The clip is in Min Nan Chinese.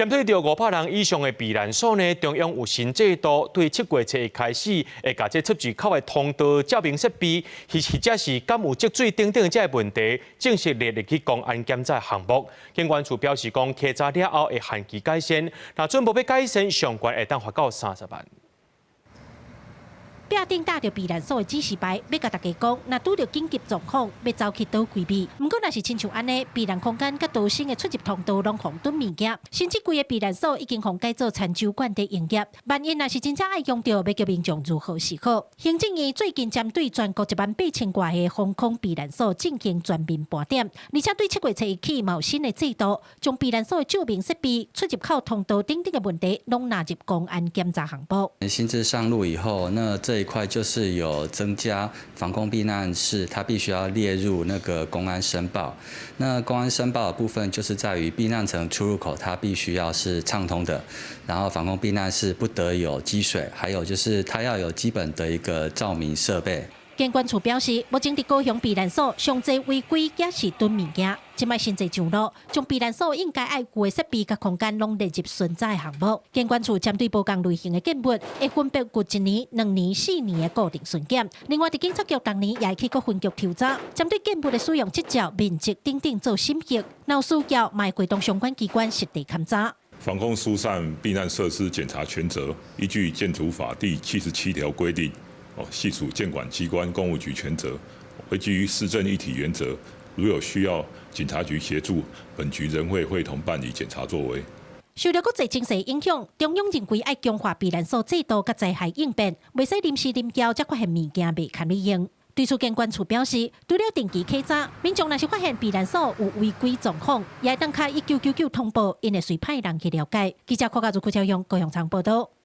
針對著500人以上的避難所呢，中央有新制度，對7月初一開始，會共這出入口的通道照明設備，或者是敢有積水等等這个問題，正式列入去公安檢查項目。警管處表示講，稽查了後會限期改善，若準無欲改善，上懸會當罰到30萬。壁頂貼著避難所的指示牌，欲共大家講，若拄著緊急狀況，欲走去佗位置。毋過，若是親像按呢，避難空間佮逃生的出入通道攏予囥物件，甚至規个避難所已經予改做餐酒館佇營業。萬一若是真正愛用著，欲叫民眾如何是好？行政院最近針對全國1萬8千外个防空避難所進行全面盤點，而且對7月初一起嘛有新的制度，將避難所的照明設備、出入口通道等等的問題，攏納入公安檢查項目。新制上路以後，那這一塊就是有增加防空避難室，它必須要列入那個工安申報。那工安申報的部分就是在於避難層出入口，它必須要是暢通的，然後防空避難室不得有積水，還有就是它要有基本的一個照明設備。警管處表示，目前佇高雄避難所上濟違規也是囤物件。這擺新制上路，將避難所應該愛有的設備佮空間攏列入巡查的項目。警管處針對無仝類型的建物，會分別有一年、2年、4年的固定巡檢。另外，佇警察局逐年也會去各分局抽查，針對建物的使用執照、面積等等做審核。若有需要，嘛會會同相關機關實地勘查。防空疏散避難設施檢查權責，依據建築法第77條規定，哦，係屬建管機關工務局權責，會基於市政一體原則，如有需要警察局協助，本局仍會會同辦理檢查作為。受著國際情勢影響，中央認為愛強化避難所制度佮災害應變，袂使臨時臨調才發現物件袂堪利用。對此，警管處表示，除了定期稽查，民眾若是發現避難所有違規狀況，也會當敲1999通報，𪜶會隨派人去了解。記者郭家如、郭昭勇高雄場報道。